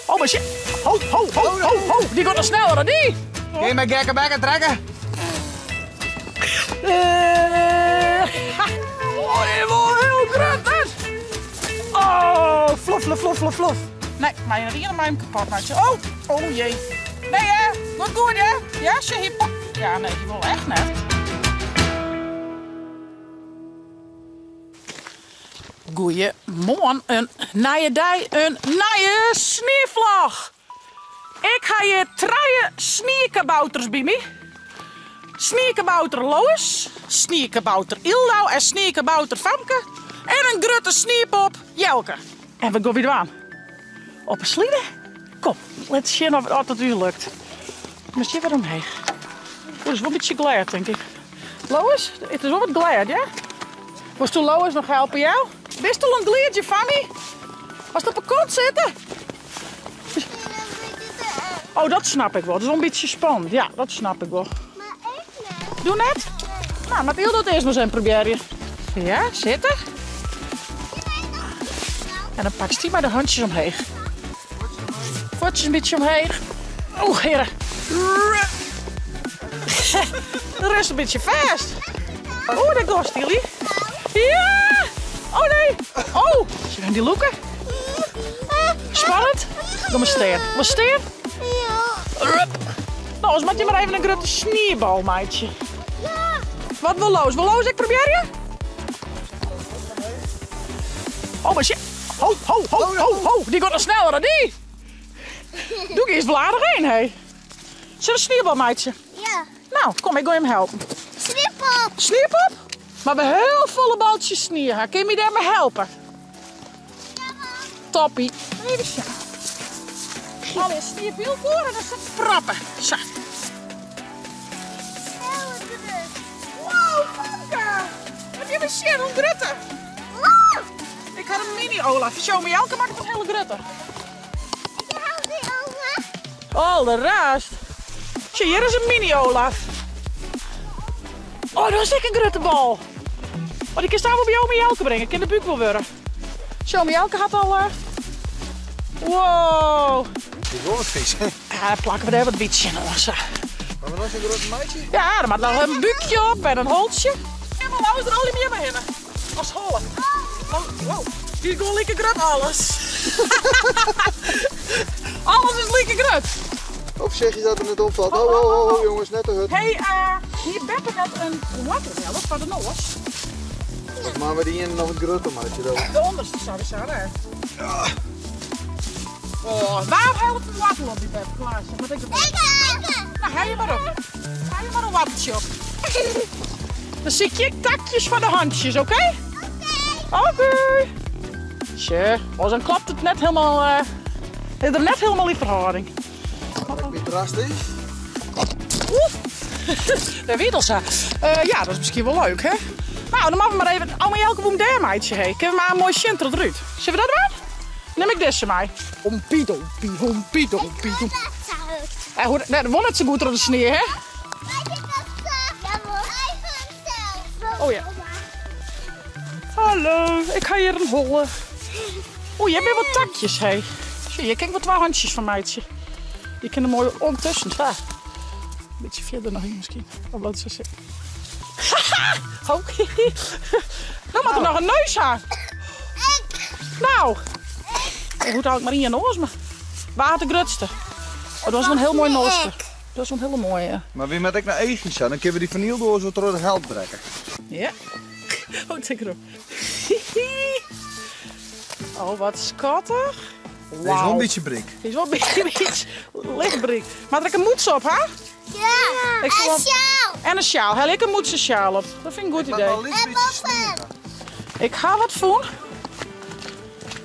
Oh, maar shit. Ho, ho, ho, ho, ho. Die gaat nog sneller dan die. Kun je mijn gekke bekken trekken? Eh, oh, die is wel heel groot, hè? Oh, flof, flof, flof, flof, flof. Nee, maar hier mij hem kapot maatje. Oh, oh jee. Nee hè, wat goed hè? Ja, ze hier Ja, nee, die wil echt net. Goeiemoarn, in nije dei, in nije snievlog. Ik ha hjir trije sniekabouters by my. Sniekabouter Lois, sniekabouter Yldau en sniekabouter Famke. En in grutte sniepop Jelke. En wat gean wy dwaan? Op 'e slide? Kom, lit sjen oft it ús lukt. Moatst hjir wer omheech. Oeh, dat is wol in bytsje glêd, tink ik. Lois, it is wol wat glêd, ja? Wolsto Lois noch helpe, jou? Bist al oan it gliedzjen, Fanny? Wolst op 'e kont sitte? Oh, dat snap ik wol. Dat is wol in bytsje spannend. Ja, dat snap ik wol. Mar ik net. Doe net? Nou, moat Yldo it earst mar ris even probearje. Ja, sitte. En dan pakst dy mei de hantsjes omheech. Fuotsjes in bytsje omheech. Oeh, heare. Rêst in bytsje fêst. Oeh, dêr gost, Tilly. Ja! Oh nee! Oh, se gaan dy lûke. Spannend? Kom mar stean. Wolst stean? Ja. No, oars moat je mar even in grutte sniebal meitsje. Ja. Wat wol Loos? Wol Loos ek probearje? Oh, maar shit. Ho, ho, ho, ho, ho. Dy giet noch sneller dan dy. Doe giest wol aardich ein, hé. Sil in sniebal meitsje? Ja. No, kom, ik gean jim helpen. Sniepop. Sniepop? Mar we hiel folle baltsjes snie ha. Kin my dêrmei helpe? Toppie. Even sjen. Allegear snie by elkoar en dan sit proppen. Sa. Wow, Famke! Moat even sjen hoe grutte. Ik ha in mini Olaf. Show me Jelke makket in hiele grutte. Al de rest. Sjoch, hjir is in mini Olaf. Oh, dat is ek in grutte bal. Oh, dy kinst wol by ome Jelke bringe. Kin de búk wol wurde. Sjoch, ome Jelke hat al. Uh... Wow. Die wil wat vies. Ja, dan plakke we dêr wat bytsje oan. Sa. Maar we nog zo'n grote meidje? Ja, der moat noch in búkje op en in holtsje. Helemaal nou is er al meer bij As holle. Oh, wow. Die is gewoan like grut alles. alles is like grut. Of zeg je dat er net opvalt? Oh, oh, oh, oh, jongens, net te hurd. Hey, uh, hie beppe net in woartel helle foar de noas. Maar we die ene noch wat grutter meitsje dan. De ûnderste sowieso, hè? Ja. Oh, wa hellet in woartel op dy beppe klaar? Wat ik Nou, helje mar op. Helje mar in woarteltsje op. Dan sykje ik takjes foar de hantsjes, oké? Oké. Oké. Tje, oh, dan klopt it net hielendal, uh, is der net hielendal yn ferhâlding. Wat ik drastisch. Oeh, dat wie al sa. Uh, ja, dat is miskien wol leuk, hè? Nou, dan moatte we mar even. Ome Jelke woe 'm dêr meitsje, hé. Kinne we mar moai sjen troch it rút. Sille we dat dwaan? Nim ik dizze mei. Hompie dompie, hompie dompie. Hoe, nee, dat wol net sa goed troch de snie, hè? Oh ja. Hallo, ik ha hjir in holle. Oeh, hjir binne wat takjes, hé. Sjoch, hjir kin ik wol twa hantsjes fan meitsje. Dy kinne moai omtusken, sa. Bytsje fierder noch yn miskien. Of bliuwt it sa sitten? Oh, no moat er noch in neus ha. Nou, ik hoecht eigentlik mar ien noas, mar wa hat de grutste? Oh, dat is wol in hiel moai noaske. Dat is wol in hiele moaie. Mar wy moatte ek nei eachjes sa, dan kinne we dy fanyldoas wol troch de helte brekke. Ja. Oh, tik erop. Oh, wat skattich. Wow. Is wol in bytsje bryk. Is wol in bytsje licht bryk. Moat der ek in mûts op, ha? Ja, en in sjaal. En in sjaal. Helje ik in mûts en sjaal op. Dat fyn ik in goed idee. En boppen. Ik ha wat fûn.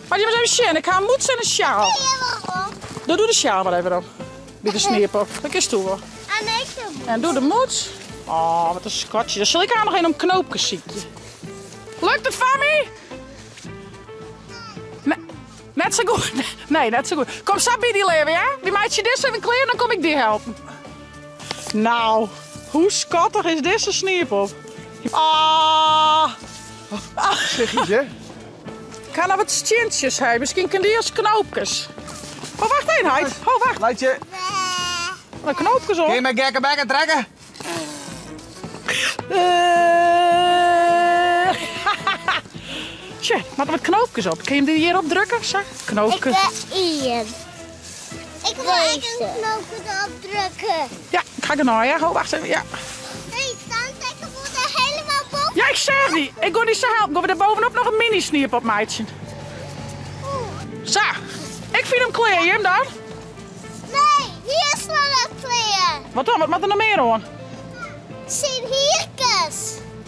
Mar jim ris even sjen. Ik ha in mûts en in sjaal. Doe doe de sjaal mar even op. By de sniepop. Dat kinst toe wol. En ik de mûts. En doe de mûts. Oh, wat in skatsje. Dan sil ik har noch even om knoopkes sykje. Lukt it Fammy? Net sa goed. Nee, net sa goed. Kom sa by dy, leave, ja? Wy meitsje dizze even klear, dan kom ik dy helpen. Nou, hoe skattich is dizze sniepop? Ah. Zeg hè? Ik ha noch wat stientsjes, hé. Miskien kin dy as knoopkes. Oh, wacht even. klein, heit. Oh, wacht. Leitje. Wat knoopjes op. Kun je met gekke bekken trekken? Tja, maar wat knoopjes op. Kun je hem hier op drukken? Zo, knoopjes. Ik ben Ian. Ik wil eigenlijk een knoopje erop drukken. Ja, ik ga er nou, ja. Oh, wacht even. Ja. Nee, tante, ik moet er helemaal boven. Ja, ik zeg niet. Ik wil niet zo helpen. Ik wil er bovenop nog een mini sneeuwpop meidje. Zo, ik vind hem klaar. Je hem dan? Nee, hier is nog een kleer. Wat dan? Wat moet er nog meer aan? Zijn hierkes.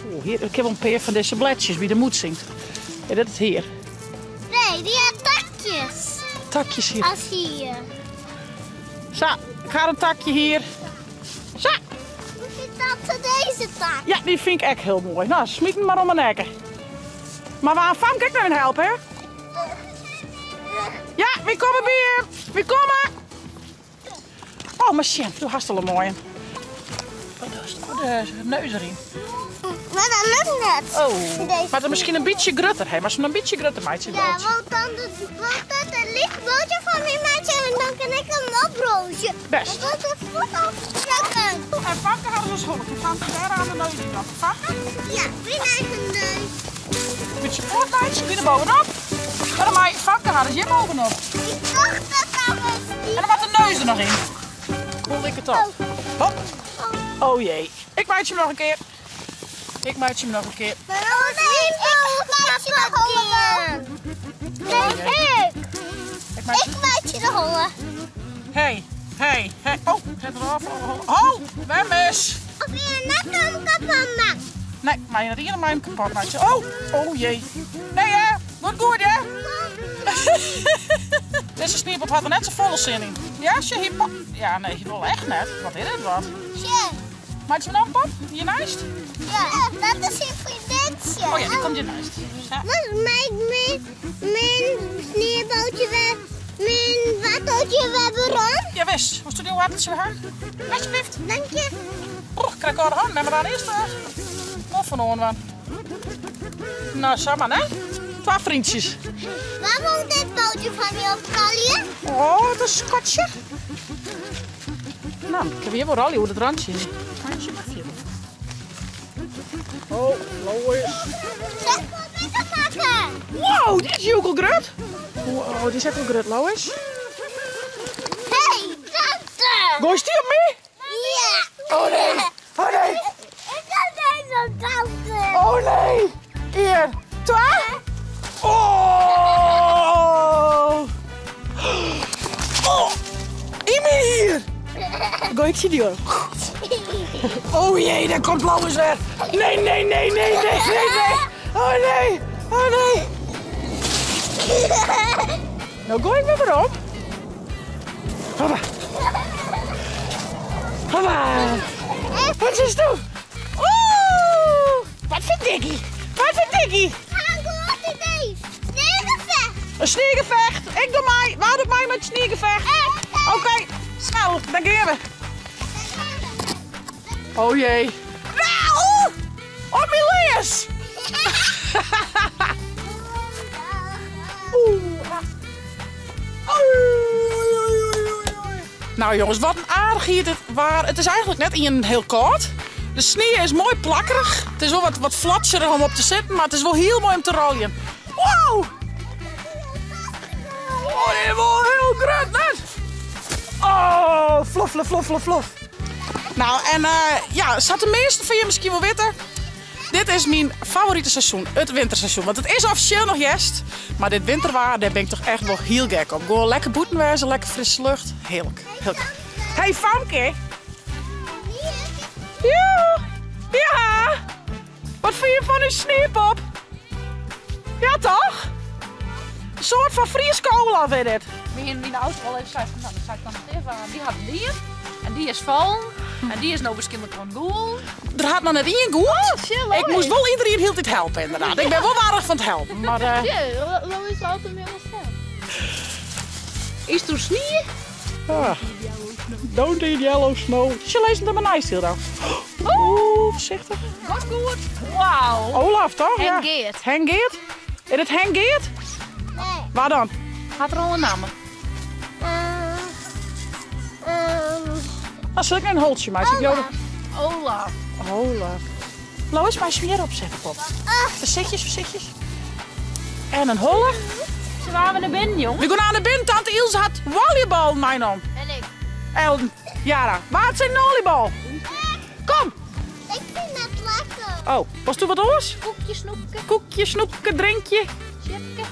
Oeh, hier, ik heb een paar van deze bladjes wie de moed zingt. Ja, dat is hier. Nee, die hebben takjes. Takjes hier. Als hier. Zo, ik ga een takje hier. Zo. Hoe vindt tante deze tak? Ja, die vind ik echt heel mooi. Nou, smiet hem maar om mijn nekken. Maar waar Famke kijk nou in helpen, hè? Ja, we komen weer. We komen. Oh, maar Sjen, du hast al een mooie. Oh, de neus erin. Maar dat lukt net. Oh, Deze maar dan misschien een beetje grutter, hè? Maar zo'n beetje grutter, meidje. Ja, want dan want dat een licht bootje van mijn maatje en dan kan ik hem oprozen. Best. Dan wordt het voet afdrukken. En Famke hadden ze school. Famke daar aan de neus in. Famke? Ja, mijn eigen neus. Met je poortmeidje, weer er bovenop. Maar dan mij Famke hadden ze hier bovenop. Ik dacht dat dat was die. En dan wat de neus er nog in. Hoe ik het op? Hop. Oh jee. Ik maak je hem nog een keer. Ik maak je hem nog een keer. Oh nee, ik maak je de holle. Nee, ik. Ik maak Ik maak je de holle. Hey, hey, hey. Oh, het eraf. Oh, oh, wemmes. Of je net hem kapot maakt. Nee, mijn rieren mij hem kapot maakt. Oh, oh jee. Nee hè, wordt goed hè. Deze sneeuwpop had er net zo volle zin in. Ja, ze hier pop. Ja, nee, je wil echt net. Wat is dit wat? Tje. Maak je hem nou pop? Hier naast? Ja, dat is je vriendinnetje. Oh ja, die komt hier naast. Ja. Wat maakt mijn, mijn sneeuwbootje weer, mijn watteltje weer rond? Ja, wist. Was toen die watteltje weer aan? Alsjeblieft. Dank je. Oh, ik krijg koude hand. Neem maar aan eerst. Nog van oren, man. Nou, samen hè? Twee vriendjes. Waar moet dit bootje van je opkrallen? Oh, wat een scotje. Nou, ik heb hier wel rally hoe het randje is. Randje maar verder. Oh, Lois. Zeg maar beter pakken. Wow, dit is ook al groot. Wow, dit is echt wel groot, Lois. Hey, tante. Gooi je die op mij? Ja. Oh nee. Oh nee. Ik heb deze tante. Oh nee. Hier. Twee. Oh. Oh. Iemand hier. Gooi ik je die hoor. Oh jee, daar komt Lois weer. Nee, nee, nee, nee, nee, nee, nee. Oh nee, oh nee. Nou gooi ik weer op. Papa. Papa. Wat is het? Oeh. Wat voor dikkie. Wat voor dikkie. Goed idee. Sneeuwgevecht. Een sneeuwgevecht. Ik doe mij. Waar doet mij met sneeuwgevecht? Oké, snel. Dan gaan we. Oh jee. Nou! Op mijn lees! Oeh. Nou jongens, wat een aardig hier dit waar. Het is eigenlijk net in heel koud. De sneeuw is mooi plakkerig. Het is wel wat flatserig om op te zitten, maar het is wel heel mooi om te rollen. Wow! Oh, dit is wel heel groot, net. Oh, flof, flof, flof, flof, flof. Nou, en ja, zat de meeste van je misschien wel weten. Dit is mijn favoriete seizoen, het winterseizoen. Want het is officieel nog jest. Maar dit winterwaar, daar ben ik toch echt wel heel gek op. Gewoon lekker boetenwezen, lekker frisse lucht. Heerlijk, heerlijk. Hey Famke. Ja, ja. Wat vind je van een sneeuwpop? Ja toch? Een soort van Frieskola vind ik het. Mijn auto al even zei van, nou, dat zou ik dan nog even aan. Die had een dier en die is vallen. En die is nou waarschijnlijk gewoon goal. Er had nog net één goed. Oh, chill, Ik moest wel iedereen heel tijd helpen inderdaad. Ik ben wel waardig van het helpen. Maar, Ja, dat is altijd helemaal snel. Is het sneeuw? Ah. Don't eat yellow snow. Ze lezen het maar nice hier dan. Oeh, voorzichtig. Goed, goed. Wauw. Olaf toch? Ja. Henk Geert. Henk Geert? Is het Henk Geert? Nee. Waar dan? Had er al een naam? Dan sil ik in holtsje meitsje. Olaf. Olaf. Olaf. Lois, mei smear opsette, pop. Foarsichtjes, foarsichtjes. En in holle. Ze waren naar binnen, jong. We gaan aan de binnen. Tante Ilse had volleybal meinaam. En ik. Elden, Jara, waar zijn volleybal? Kom. Ik vind het lekker. Oh, was toen wat oors? Koekje, snoepje, Koekje, snoepje, drinkje. chipje.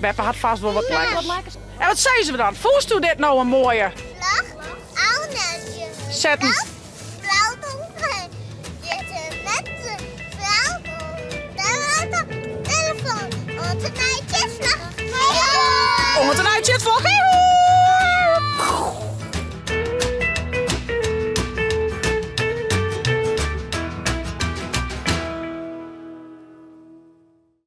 Beppe had vast wel wat lekkers. Wat lekkers. En wat zei ze dan? Voelst u dit nou een mooie? Lach. Ouders. Zetten.